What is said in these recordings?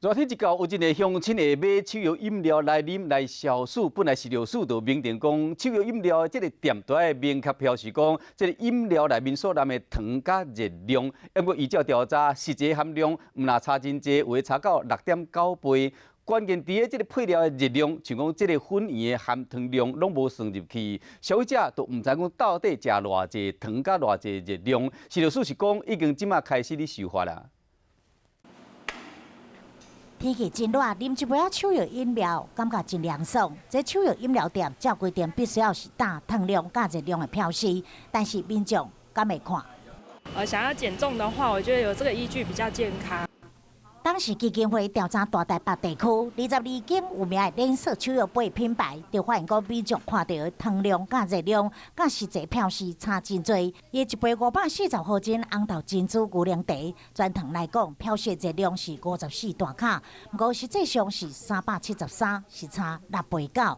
熱天一到，有真濟鄉親會買手搖飲料來啉來消暑。本來食藥署就明定講，手搖飲料這个店都愛明確標示講，這个飲料內面所含的糖佮熱量。不過依照調查，實際含量毋若差真濟，有的差到6.9倍。關鍵佇咧這个配料的熱量，像講這个粉圓的含糖量攏無算入去，消費者都毋知講到底食偌濟糖佮偌濟熱量。食藥署是講已經這馬開始咧修法啦。天氣真熱，啉一杯仔手搖飲料，感覺真涼爽。這手搖飲料店照規定必須要是打糖量佮熱量的標示，但是民眾敢會看？想要減重的話，我覺得有這個依據比較健康。當時基金會調查大台北地區22間有名的連鎖手搖杯品牌，就發現講民眾看著的糖量佮熱量，佮實際標示差真濟。伊一杯540毫升紅豆珍珠牛奶茶，全糖來講，標示熱量是54大卡，毋過實際上是373，是差6倍九。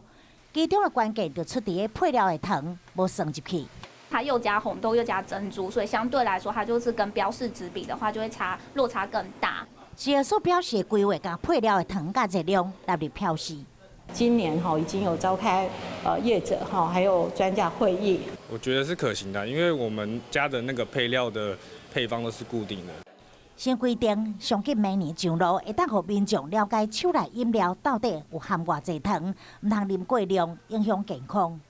其中的關鍵就出佇咧配料的糖無算入去。它又加紅豆又加珍珠，所以相對來說，它就是跟標示值比的話，就會差落差更大。食藥署表示，規劃將配料的糖佮熱量納入標示。今年哈已經有召開業者哈還有專家會議。我覺得是可行的，因為我們加的那個配料的配方都是固定的。新規定上緊明年上路，會當予民眾了解手內飲料到底有含偌濟糖，毋通啉過量，影響健康。